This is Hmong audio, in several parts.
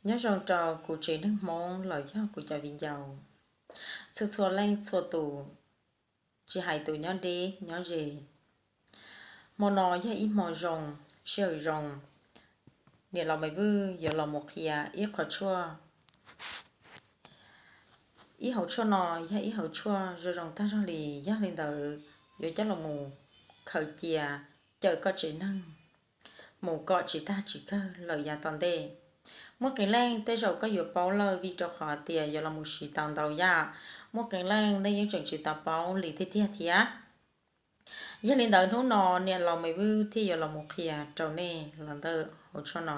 Nyob zoo rau kuv tsev neeg Hmoob los yog kuv cov viv ncaus txhua txhua leej txhua tus, tsis hais tus nyob deb nyob ze. Hmo no yog ib hmo zoo, sij hawm zoo, niam laus Maiv Vwj yuav los mus qhia ib qhov tshuaj. Ib hauv tshuaj no yog ib hauv tshuaj zoo zoo tag zog li, yog li ntawd yuav coj los mus khaws cia cawm koj tsev neeg mus kom tsis tag tsis kawg lawm yav tom ntej. Muaj qee leej tej zaum koj yuav paub lawm vim rau qhov tias yuav los mus siv tau ntau yam. Muaj qee leej nej yeej tseem tsis tau paub li tiag tiag thiab. Yog li ntawd hnub no niam laus Maiv Vwj thiaj yuav los mus qhia rau nej los ntawm hauv tshuaj no.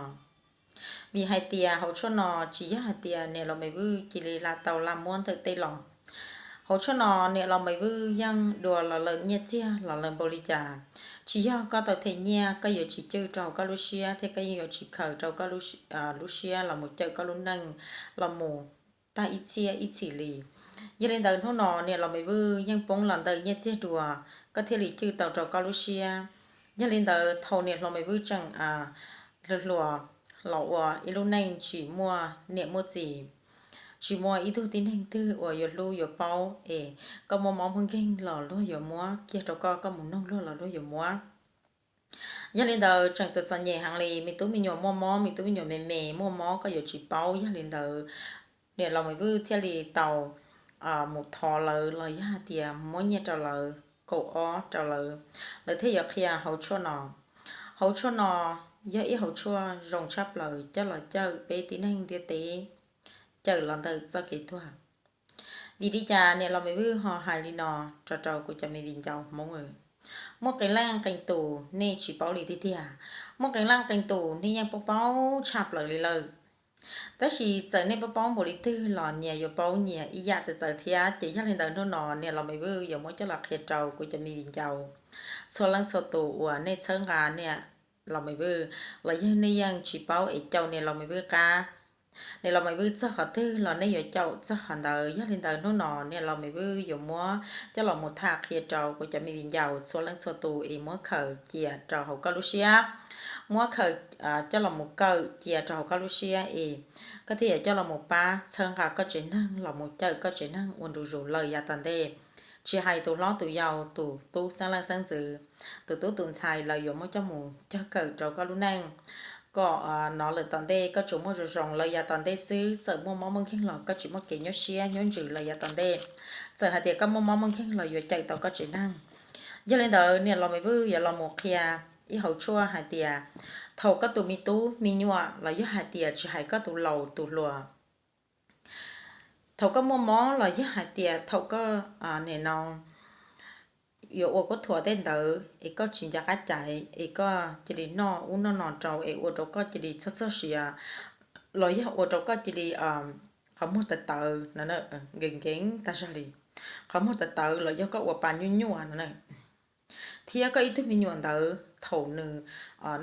Vim hais tias hauv tshuaj no tsis yog hais tias niam laus Maiv Vwj cia li la tau la muab ntawm tej los. Hauv tshuaj no niam laus Maiv Vwj yeej dua los lawm nyiaj txiag los lawm npaum li cas. Tsis yog koj tau them nyiaj koj yuav tsis cwj rau hauv koj lub siab thiab koj yeej yuav tsis khaws rau koj lub siab los mus cawm koj lub neej los mus tag ib txhiab ib txhis li. Yog li ntawd hnub no niam laus Maiv Vwj yeej poob los ntawm nyiaj txiag dua, koj thiaj li cwj tau rau koj lub siab. Yog li ntawd thaum niam laus Maiv Vwj tseem hluas hluas los ua ib lub neej tsis muaj niam muaj txiv, tsis muaj ib tug tib neeg twg uas yuav hlub yuav paub es koj muaj mob muaj nkeeg los luag yuav muab kiag rau koj, koj mus noog luag los luag yuav muab. Yog li ntawd tseem txom txom nyem heev li, me tub me nyuam muaj mob, me tub me nyuam me me muaj mob koj yuav tsis paub. Yog li ntawd niam laus Maiv Vwj thiaj li tau mus thov lawv los yog hais tias muab nyiaj rau lawv, kaum ob rau lawv, lawv thiaj yuav qhia hauv tshuaj no. Hauv tshuaj no yog ib hauv tshuaj zoo tshaj plaws coj los cawm peb tib neeg ntiaj teb, cawm los ntawm txoj kev tuag. Vim li cas niam laus Maiv Vwj ho hais li no rau rau kuv cov me viv ncaus Hmoob? Muaj qee leej qee tus nej tsis paub li tiag tiag, muaj qee leej qee tus nej yeej paub paub tshaj plaws li lawm. Tab sis txawm nej paub paub npaum li twg los nyias yuav paub nyias ib yam txawv txawv thiab. Ces yog li ntawd hnub no niam laus Maiv Vwj yuav muab coj los qhia rau kuv cov me viv ncaus txhua leej txhua tus uas nej txhawb nqa niam laus Maiv Vwj los yog nej yeej tsis paub es caum niam laus Maiv Vwj qab. Niam laus Maiv Vwj txog qhov twg los nej yuav caum txog qhov ntawd. Yog li ntawd hnub no niam laus Maiv Vwj yuav muab coj los mus tham qhia rau kuv cov me viv ncaus txhua leej txhua tus es muab khaws cia rau hauv koj lub siab, muab khaws coj los mus kawm cia rau hauv koj lub siab es koj thiaj yuav coj los mus pab txhawb nqa koj tsev neeg los mus cawm koj tsev neeg ua ntu zus lawm yav tom ntej. Tsis hais tus hlob tus yau, tus tub xeeb leej xeeb ntxwv, tus tub tus ntxhais, lawv yuav muab coj mus cog kawm rau koj lub neej kom hnov lawm tom ntej koj tsuas muaj zoo zoo lawm yav tom ntej xwb. Txawm muaj mob muaj nkeeg los koj tsis muaj kev nyuaj siab nyuaj ntsws lawm yav tom ntej. Txawm hais tias koj muaj mob muaj nkeeg los yuav cawm tau koj tsev neeg. Yog li ntawd niam laus Maiv Vwj yuav los mus qhia ib hauv tshuaj hais tias thaum koj tus me tub me nyuam los yog hais tias tsis hais koj tus laus tus hluas, thaum koj muaj mob los yog hais tias thaum koj nim no yuav ua kuab thuam tej ntawd es koj tsis nco qab caiv es koj cia li noj ub noj no rau es ua rau koj cia li txog txog siav los yog ua rau koj cia li qhov muag tawv tawv, nkees nkees tag zog li, qhov muag tawv tawv los yog koj ua pa nyuaj nyuaj no, thiab koj ib tug me nyuam ntawd thaum nws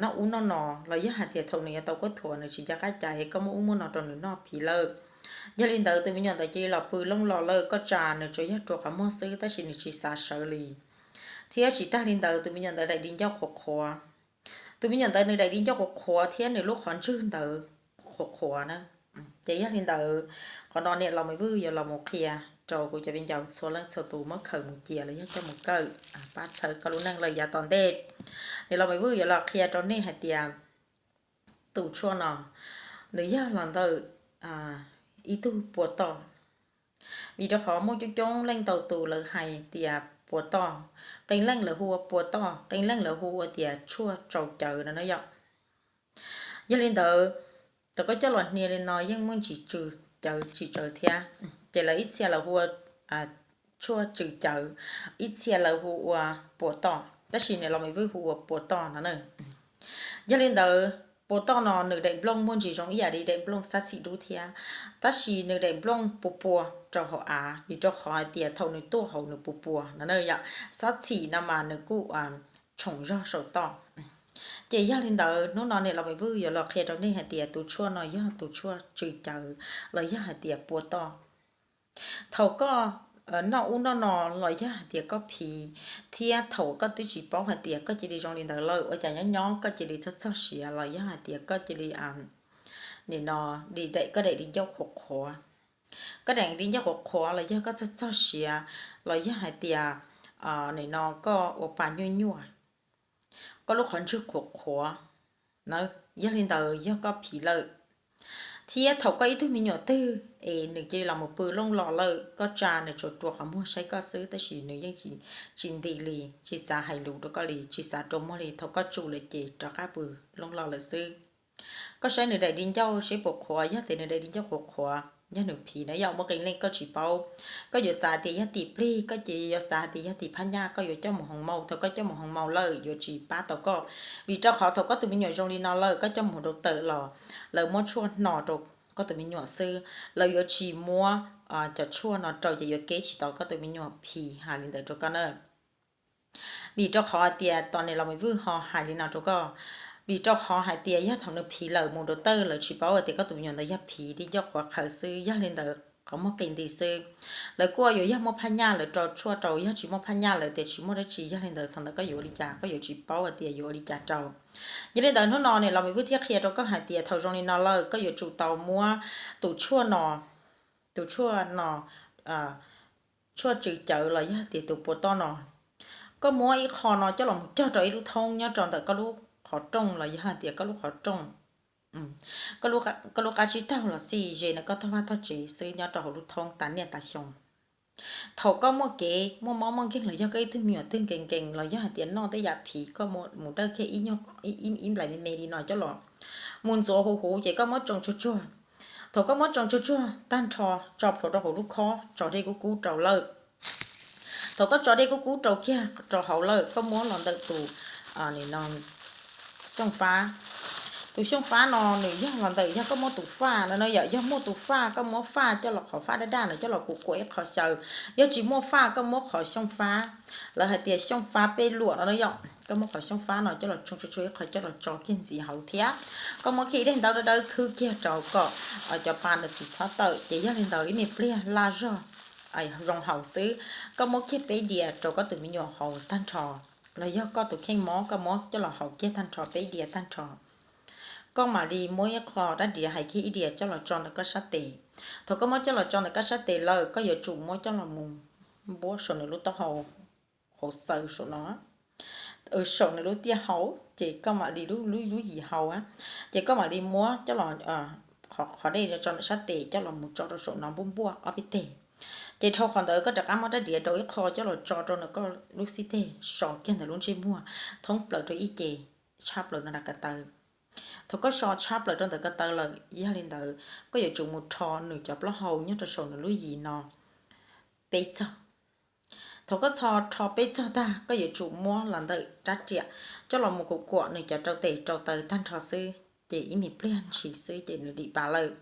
noj ub noj no los yog hais tias thaum nws yuav tau kuab thuam nws tsis nco qab caiv koj muab ub muab no rau nws noj phiv lawm. Yog li ntawd tus me nyuam ntawd cia li los pw looj los lawm, koj tsa nws tsuas yog rua qhov muag xwb tab sis nws tsis xav sawv li. Thiab tsis tag li ntawd tus me nyuam ntawd daim di ncauj qhuav qhuav, tus me nyuam ntawd nws daim di ncauj qhuav qhuav thiab nws lub qhov ntswg ntawd qhuav qhuav na. Ces yog li ntawd qhov no niam laus Maiv Vwj yuav los mus qhia rau kuv cov viv ncaus txhua leej txhua tus muab khaws mus cia los yog coj mus kawm pab txhawb koj lub neej lawm yav tom ntej. Niam laus Maiv Vwj yuav los qhia rau nej hais tias tus tshuaj no nws yog los ntawm ib tug puas toj. Vim rau qhov muaj coob coob leej ntau tus lawv hais tias puas toj, qee leej lawv hu ua puas toj, qee leej lawv hu ua tias tshuaj tsau cawv no na yom. Yog li ntawd, thaum koj coj los hnia li no yeej muaj ntsis tsw cawv tsis tsawv thiab. Ces lawv ib txhia lawv hu ua tshuaj tsw cawv, ib txhia lawv hu ua puas toj, tab sis niam laus Maiv Vwj hu ua puas toj no na. Yog li ntawd, puas toj no nws daim nplooj muaj ntsis zoo ib yam li daim nplooj xab txhim dub thiab, tab sis nws daim nplooj puas puas rau hauv av, vim rau qhov hais tias thaum nws tuaj hauv nws puas puas no na yom. Xab txhim no mas nws kuj tshoom zog saum toj. Ces yog li ntawd, hnub no niam laus Maiv Vwj yuav los qhia rau nej hais tias tus tshuaj no yog tus tshuaj tsw cawv los yog hais tias puas toj. Thaum koj noj ub noj no los yog hais tias koj phiv, thiab thaum koj twb tsis paub hais tias koj cia li zoo li ntawd lawm, ua cas nyob nyob koj cia li txog txog siav los yog hais tias koj cia li nim no di daim, koj daim di ncauj qhuav qhuav, koj daim di ncauj qhuav qhuav los yog koj txog txog siav, los yog hais tias nim no koj ua pa nyuaj nyuaj, koj lub qhov ntswg qhuav qhuav na, yog li ntawd yog koj phiv lawm. Thiab thaum koj ib tug me nyuam twg es nws cia li los mus pw looj los lawm, koj tsa nws tsuas rua qhov muag saib koj xwb tab sis nws yeej tsis nti li, tsis xav hais lus rau koj li, tsis xav rua muag li, thaum koj tsum lawm ces rov qab pw looj los lawm xwb. Koj saib nws daim di ncauj seb puas qhuav, yog tias nws daim di ncauj qhuav qhuav yog nws phiv na, yog muaj qee leej koj tsis paub, koj yuav xav tias yog tim plig, koj ces yuav xav tias yog tim phab nyaj, koj yuav coj mus hoo maus, thaum koj coj mus hoo maus lawm yuav tsis pab tau koj, vim rau qhov thaum koj tus me nyuam zoo li no lawm koj coj mus rau tawm los lawv muab tshuaj hno rau koj tus me nyuam xwb, lawv yuav tsis muab cov tshuaj no rau ces yuav keb tsis tau koj tus me nyuam, phiv hais li ntawd rau koj na. Vim rau qhov hais tias tos nim los me vwj ho hais li no rau koj, vim rau qhov hais tias yog thaum nws phiv lawm mus rau tawm lawv tsis paub tias koj tus me nyuam ntawd yog phiv di ncauj qhuav qhawv xwb, yog li ntawd qhov muag qis nti xwb. Lawv kuj yuav yog muaj phab nyaj lawv rau tshuaj rau, yog tsis muaj phab nyaj lawv tias tsis muaj dab tsi, yog li ntawd thaum ntawd koj yuav ua li cas, koj yuav tsis paub hais tias yuav ua li cas rau. Yog li ntawd hnub no nim los me vwj thiaj qhia rau koj hais tias thaum zoo li no lawm koj yuav tsum tau muab tus tshuaj no, tus tshuaj no, tshuaj tsw cawv los yog tias tus pua toj no, koj muab ib qho no coj los mus cog rau ib lub thoob nyob rau ntawm koj lub qhov rooj los yog hais tias koj lub qhov rooj, koj lub qab tsib taug los xij ze na, koj tog vaj tog tsev xwb nyob rau hauv lub thoob tas niaj tas xyoo. Thaum koj muaj kev muaj mob muaj nkeeg los yog koj ib tug me nyuam twg nkees nkees los yog hais tias noj tej yam phiv, koj mus dawj kiag ib nplais me me li no coj los mus ntxuav huv huv ces koj muab tsoo tsuag tsuag. Thaum koj muab tsoo tsuag tsuag tag nrho tso plhuav rau hauv lub khob, tso dej kub kub rau lawm. Thaum koj tso dej kub kub rau kiag rau hauv lawm koj muab los ntawm tus xyooj fab. Tus xyooj fab no nws yog los ntawm, yog koj muab tus faj no na yom, yog muaj tus faj koj muab faj coj los, qhov faj daj daj na coj los kuam kuam ib qho xyaw, yog tsis muaj faj koj muab qhov xyooj fab, lawv hais tias xyooj fab peb luam no na yom, koj muab qhov xyooj fab no coj los tsoo tsoo tsoo ib qho coj los tso kiag ntxiv hauv thiab koj muab kiag ib daim ntaub dawb dawb khwb kiag rau kom cov pa ntawd tsis txhob tawm ces yog li ntawd ib me pliag laj zog zoo haus xwb. Koj muab kiag peb diav rau koj tus me nyuam haus tag nrho, los yog koj tus kheej mob koj muab coj los haus kiag tag nrho peb diav tag nrho. Koj mam li muab ib qho dab diav hais kiag ib diav coj los tso ntawm koj sab tes. Thaum koj muab coj los tso ntawm koj sab tes lawm koj yuav tsum muab coj los mus npuab saum nws lub taub hau, hauv xaws saum no, saum nws lub tiaj hau, ces koj mam li lub, lub yim hau, ces koj mam li muab coj los, qhov dej tso ntawm sab tes coj los mus tso rau saum no npuaj npuaj ob peb teg. Ces dhau qhov ntawd koj rov qab muab dab diav rau ib qho coj los tso rau ntawm koj lub xib teg, so kiag ntawm lub ntsej muag thoob plaws rau ib ce, tshab plaws no nram ko taw. Thaum koj so tshab plaws rau ntawm ko taw lawm yog li ntawd koj yuav tsum mus rho nws cov plaub hau nyob rau saum nws lub yim no peb txog. Thaum koj txho rho peb txog tag koj yuav tsum muab los ntawm rab riam coj los mus kuam kuam nws cov rau tes rau taw tag nrho xwb, ces ib me pliag ntshis xwb ces nws dim pa lawm.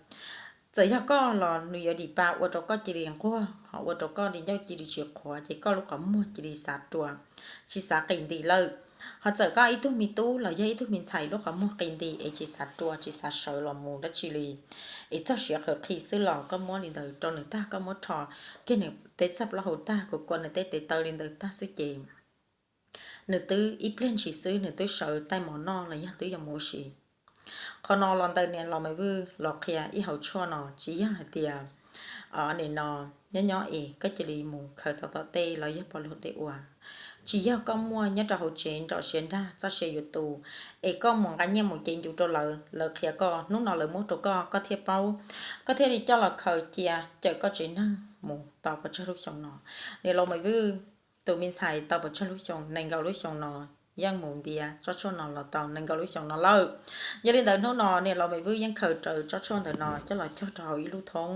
Txawm yog koj los nws yuav dim pa ua rau koj cia li nquag, ho ua rau koj di ncauj cia li tsis qhuav, ces koj lub qhov muag cia li xav rua, tsis xav qis nti lawm. Ho txawm koj ib tug me tub los yog ib tug me ntxhais lub qhov muag qis nti es tsis xav rua tsis xav sawv los mus dab tsi li, es txog siav qhawv qhi xwb los koj muab li ntawd rau nws tag, koj muab rho kiag nws peb txog plaub hau tag, kuam kuam nws tej tes taw li ntawd tag xwb ces nws twb ib pliag ntshis xwb nws twb sawv taij mov noj los yog twb yuav mus ua si. Qhov no los ntawm niam laus Maiv Vwj los qhia ib hauv tshuaj no tsis yog hais tias nim no nyob nyob es koj cia li mus khaws tau tom tej los yog pom luag tej ua. Tsis yog koj muaj nyob rau hauv tsev nrov siav nrag txoj sia yuav tu es koj mus nqa nyiaj mus cev ncuv rau lawv, lawv qhia koj, hnub no lawv muab rau koj koj thiaj paub, koj thiaj li coj los khaws cia cawm koj tsev neeg mus tau pes tsawg lub xyoo no. Niam laus Maiv Vwj tus me ntxhais tau pes tsawg lub xyoo, nees nkaum lub xyoo no yeej mus ntiav tsob tshuaj no los tau nees nkaum lub xyoo no lawm. Yog li ntawd hnub no niam laus Maiv Vwj yeej khaws raws tsob tshuaj ntawm no coj los cog rau hauv ib lub thoob.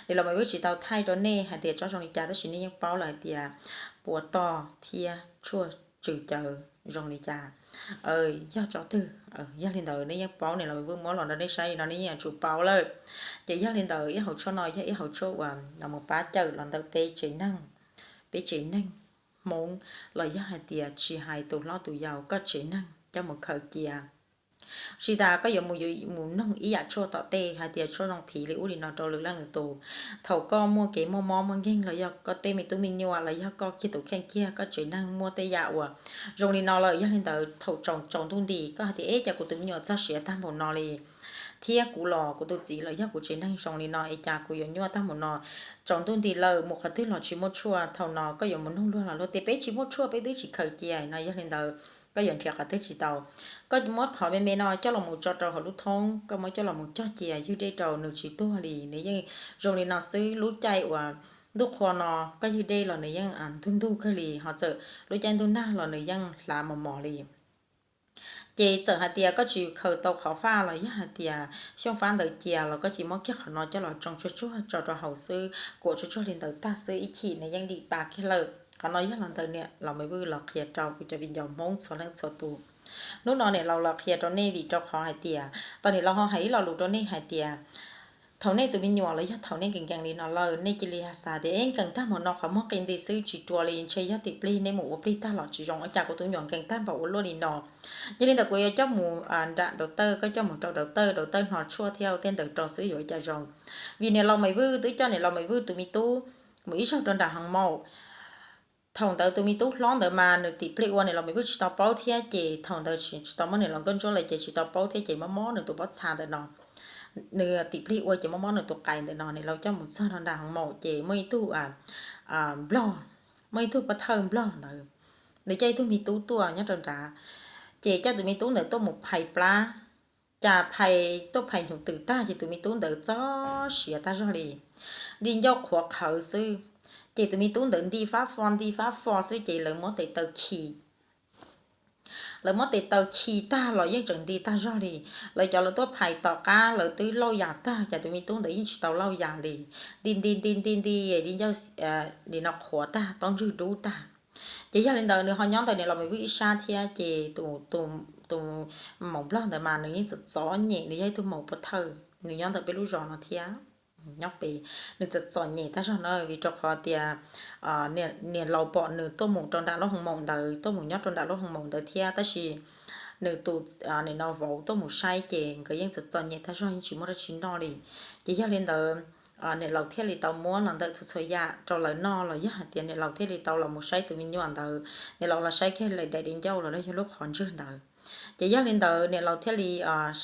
Niam laus Maiv Vwj tsis tau thaij rau nej hais tias tsob zoo li cas tab sis nej yeej paub lawm hais tias pua toj thiab tshuaj tsw cawv zoo li cas, yog tsob twg. Yog li ntawd nej yeej paub, niam laus Maiv Vwj muab los rau nej saib li no nej yeej yuav tsum paub lawm. Ces yog li ntawd ib hauv tshuaj no yog ib hauv tshuaj uas los mus pab cawm los ntawm peb tsev neeg, peb tsev neeg Hmoob los yog hais tias tsis hais tus hlob tus yau, koj tsev neeg coj mus khaws cia. Tsis tas koj yuav mus, yuav mus noog ib yam tshuaj tom tej hais tias tshuaj zoo phiv li ub li no rau lwm leej lwm tus. Thaum koj muaj kev muaj mob muaj nkeeg los yog koj tej me tub me nyuam los yog koj kiag tus kheej kiag koj tsev neeg muaj tej yam uas zoo li no lawm, yog li ntawd thaum tsaus ntuj nti koj hais tias es cas kuv tus me nyuam txog siav tag npaum no li, thiab kuv los kuv tus txiv los yog kuv tsev neeg zoo li no es cas kuv yuav nyuaj tag mus no, tsaus ntuj nti lawm mus qhov twg los tsis muaj tshuaj, thaum no koj yuav mus nug luag los luag tias peb tsis muaj tshuaj, peb twb tsis khaws cia no, yog li ntawd koj yuav nrhiav qhov twg tsis tau. Koj muab qhov me me no coj los mus tso rau hauv lub thoob, koj muab coj los mus cog cia ywg dej rau nws tsis tuag li, nws yeej zoo li no xwb. Lub caij uas ntuj qhua no koj ywg dej los nws yeej ntug ntug kawg li, ho txawm lub caij ntuj nag los nws yeej hlav mos mos li. Ces txawm hais tias koj tsis khaws tau qhov faj los yog hais tias xyooj fab ntawd cia los koj cia muab kiag qhov no coj los tsoo tsuag tsuag tso rau hauv xwb, kuam tsuag tsuag li ntawd tag xwb, ib chim nws yeej dim pa kiag lawm. Qhov no yog los ntawm niam laus Maiv Vwj los qhia rau kuv cov viv ncaus Hmoob txhua leej txhua tus. Hnub no niam laus los qhia rau nej vim rau qhov hais tias tau niam laus ho hais ib lo lus rau nej hais tias thaum nej tus me nyuam los yog thaum nej nkees nkees li no lawm, nej cia li xav tias es nkees tag npaum no qhov muag qi nti xwb tsis rua li, ntshe yog tim plig nej mus ua plig tag los tsis zoo, ua cas kuv tus me nyuam nkees tag npaum ua luaj li no. Yog li ntawd kuv yuav coj mus nram daus tawj, koj coj mus rau daus tawj, daus tawj hno tshuaj thiab ua tej ntawd rau xwb yuav ua cas zoo. Vim niam laus Maiv Vwj twb coj niam laus Maiv Vwj tus me tub mus ib zaug rau nram hoo maum. Thaum ntawd tus me tub hlob ntawd mas nws tim plig ua niam laus Maiv Vwj tsis tau paub thiab, ces thaum ntawd tsis tau muab niam laus Nkauj Ntsuab lawm ces tsis tau paub thiab, ces mob mob nws tus pob txha ntawm no. Nws tim plig ua ces mob mob nws tus qais ntawm no, niam laus coj mus txog rau nram hoo maum ces muaj ib tug nplog, muaj ib tug pov thawj nplog ntawd, nws coj ib tug me tub tuaj nyob rau nrad, ces coj tus me tub ntawd tuaj mus phais plab. Cas phais tuaj phais hnyuv twm tag ces tus me tub ntawd txog siav tag zog li, di ncauj qhuav qhawv xwb. Ces tus me tub ntawd nti fab fo nti fab fo xwb ces lawv muab tes taw khi lawv muab tes taw khi tag los yeej tseem nti tag zog li. Lawv cov lawv tuaj phais tom qab lawv twb lauj yam tag, cas tus me tub ntawd yeej tsis tau lauj yam li. Nti nti nti nti nti, di ncauj li no qhuav tag, taub ntswg dub tag. Ces yog li ntawd nws ho nyob ntawm niam laus Maiv Vwj ib sab thiab, ces tus maum nplog ntawd mas nws yeej txom txom nyem, nws yog ib tug maum pov thawj, nws nyob ntawm peb lub zos no thiab, nyob pem. Nws txom txom nyem tag zog na, vim rau qhov tias niam laus pom nws tuaj mus rau nram lub hoo maum ntawd, tuaj mus nyob rau nram lub hoo maum ntawd thiab, tab sis nws tus, nim no vauv tuaj mus saib ces nkawd yeej txom txom nyem tag zog, yeej tsis muaj dab tsi noj li. Ces yog li ntawd niam laus thiaj li tau muab los ntawm txhua txhua yam rau lawv noj los yog hais tias niam laus thiaj li tau los mus saib tus me nyuam ntawd, niam laus los saib kiag lawv daim di ncauj los yog lub qhov ntswg ntawd. Ces yog li ntawd niam laus thiaj li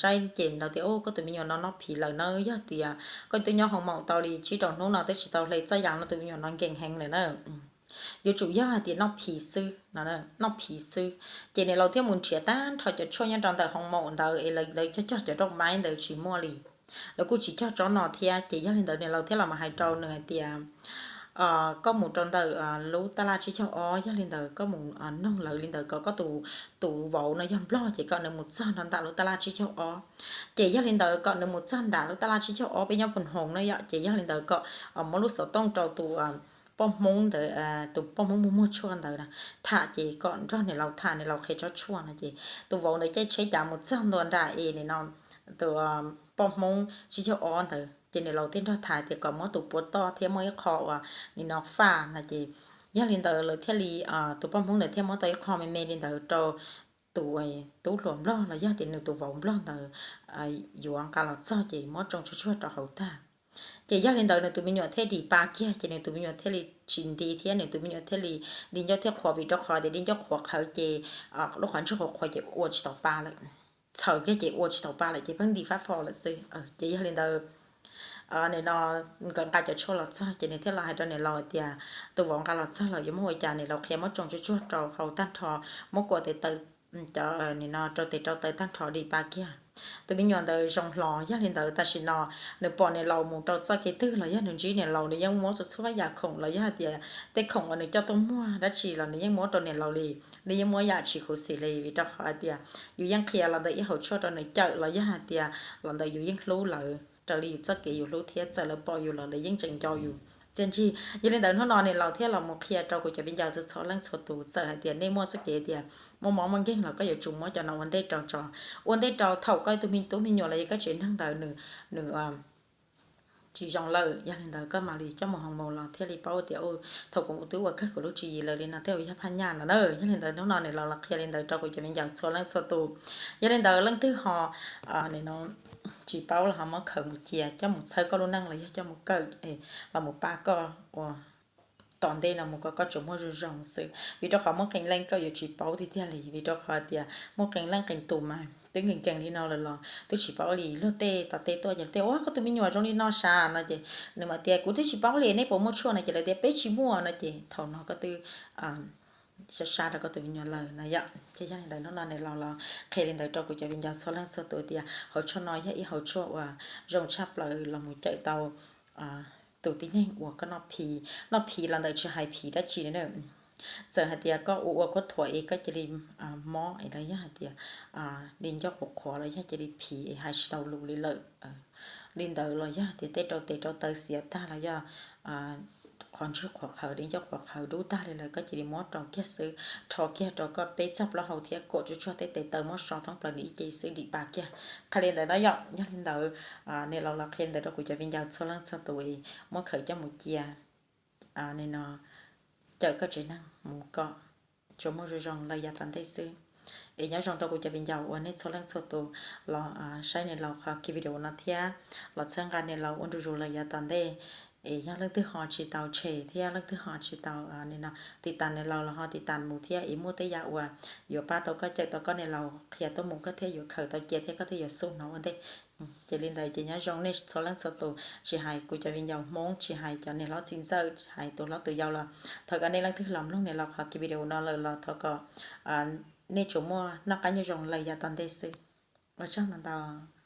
saib ces niam laus tias, Ub, koj tus me nyuam no noj phiv lawm na, yog tias koj twb nyob hoo maum tau li tsib rau hnub no twb tsis tau hle txoj yas no, tus me nyuam no nkees heev lawm na. Yuav tsum yog hais tias noj phiv xwb, noj phiv xwb. Ces niam laus thiaj mus nrhiav tag nrho cov tshuaj nyob rau ntawm hoo maum ntawd es lawv cog cog cov roj maib ntawd tsis muaj li. Lawv kuj tsis cog tsob no thiab, ces yog li ntawd niam laus thiaj los mus hais rau nws hais tias, Koj mus rau ntawm lub tab laj tsib caug ob, yog li ntawd koj mus noog lawv li ntawd kom koj tus vauv no yog nplog ces kom nws mus txog rau ntawm lub tab laj tsib caug ob. Ces yog li ntawd kom nws mus txog nram lub tab laj tsib caug ob, peb nyob Phoos Hoos na yom, ces yog li ntawd kom muab lub xov tooj rau tus poj Hmoob ntawd, tus poj Hmoob muag muag tshuaj ntawd na, tham ces kom nrog niam laus tham, niam laus qhia tsob tshuaj no ces tus vauv ntawd caij tsheb cav mus txog ntua nram es nim no tus poj Hmoob tsib caug ob ntawd ces niam laus thiaj nrog tham tias kom muab tus puav toj thiab muaj ib qho uas nim no faj no ces yog li ntawd lawv thiaj li, tus poj Hmoob ntawd thiaj muab tau ib qho me me li ntawd rau tus tub hluas nplog los yog tias nws tus vauv nplog ntawd yuav nqa los txog ces muab tsoo tsuag tsuag rau hauv tag. Ces yog li ntawd nws tus me nyuam thiaj dim pa kiag, ces nws tus me nyuam thiaj li tsis nti thiab, nws tus me nyuam thiaj li di ncauj thiaj qhuav, vim rau qhov tias di ncauj qhuav qhawv ces lub qhov ntswg qhuav qhuav ces ua tsis tau pa lawm, txhaws kiag ces ua tsis tau pa lawm ces pheej nti fab fo lawm xwb. Ces yog li ntawd nim no nkawd nqa cov tshuaj los txog ces nws thiaj los hais rau niam laus tias tus vauv nqa los txog lawm yuav muab ua cas, niam laus qhia muab tsoo tsuag tsuag rau hauv tag nrho, muab kuam tes taw, cov nim no rau tes rau taw tag nrho dim pa kiag. Tus me nyuam ntawd zoo hlo, yog li ntawd tam sim no nws pom niam laus mus rau txoj kev twg los yog nws ntsib niam laus nws yeej muab txhua txhua yam khoom los yog hais tias tej khoom uas nws coj tuaj muag dab tsi los nws yeej muab rau niam laus li, nws yeej muab yam tsis khuv xim li, vim rau qhov hais tias yus yeej qhia los ntawm ib hauv tshuaj rau nws cawm los yog hais tias los ntawm yus yeej hlub lawv raws li yus txoj kev yus hlub thiab, txawm lawv pom yus los lawv yeej tseem nco yus txiaj ntsig. Yog li ntawd hnub no niam laus thiaj los mus qhia rau kuv cov viv ncaus txhua txhua leej txhua tus, txawm hais tias nej muaj txoj kev tias muaj mob muaj nkeeg los koj yuav tsum muab cov no ua ntej rau tso, ua ntej rau thaum koj tus me tub me nyuam los yog koj tsev neeg ntawd nws, nws tsis zoo lawm, yog li ntawd koj mam li coj mus hoo maus los thiaj li paub tias thaum kuv twb ua kawg kuv lub tswv yim lawm li no tej zaum yog phaj nyaj no na. Yog li ntawd hnub no niam laus los qhia li ntawd rau kuv cov viv ncaus txhua leej txhua tus. Yog li ntawd leej twg ho tsis paub los ho muab khaws mus cia coj mus txhawb koj lub neej los yog coj mus kawm los mus pab koj ua tom ntej no mus kom koj tsuas muaj zoo zoo xwb, vim rau qhov muaj qee leej koj yuav tsis paub tiag tiag li, vim rau qhov tias muaj qee leej qee tus mas twb nkees nkees li no lawm los twb tsis paub li. Luag tej tom tej tuaj ces luag tias, Ua, koj tus me nyuam zoo li no sav, no ces nws mam tias, Kuv twb tsis paub li, nej puas muaj tshuaj? no ces lawv tias, Peb tsis muaj, no ces thaum no koj twb sab sab rau koj tus me nyuam lawm no yom. Ces yog li ntawd hnub no niam laus los qhia li ntawd rau kuv cov viv ncaus txhua leej txhua tus tias hauv tshuaj no yog ib hauv tshuaj uas zoo tshaj plaws los mus cawm tau tus tib neeg uas koj noj phiv. Noj phiv los ntawm tsis hais phiv dab tsi na, txawm hais tias koj ua ua koj thuam es koj cia li mob es los yog hais tias li ncauj qhuav qhuav los yog cia li phiv es hais tsis tau lus li lawm. Li ntawd los yog hais tias tej rau tes rau taw xiav tag los yog qhov ntswg qhuav qhawv, li ncauj qhuav qhawv dub tag li lawm, koj cia li muab rau kiag xwb, rho kiag rau koj peb txog plaub hau thiab kom tsuag tsuag tej tes taw muab so thoob plaws nws ib ce xwb dim pa kiag. Qhia li ntawd no yom. Yog li ntawd niam laus los qhia li ntawd rau kuv cov viv ncaus txhua leej txhua tus es muab khaws coj mus cia, nim no cawm koj tsev neeg mus kom tsuas muaj zoo zoo lawm yav tom ntej xwb. Es nyob zoo rau kuv cov viv ncaus uas nej txhua leej txhua tus los saib niam laus qhov ki video no thiab los txhawb nqa niam laus ua ntu zus lawm yav tom ntej. Es yog leej twg ho tsis tau tshem thiab leej twg ho tsis tau nim no tiv tas niam laus los ho tiv tas mus thiab es muaj tej yam uas yuav pab tau koj cawm tau koj niam laus qhia tuaj mus koj thiaj yuav khaws tau cia thiab koj thiaj yuav xub hnov ua ntej. Ces li ntawd ces nyob zoo nej txhua leej txhua tus, tsis hais kuv cov viv ncaus Hmoob, tsis hais cov niam hlob txiv ntxawm, tsis hais tus hlob tus yau los thov kom nej leej twg los mloog niam laus qhov ki video no lawm los thov kom nej tsuas muaj noj qab nyob zoo lawm yav tom ntej xwb. Ua tsaug ntau ntau.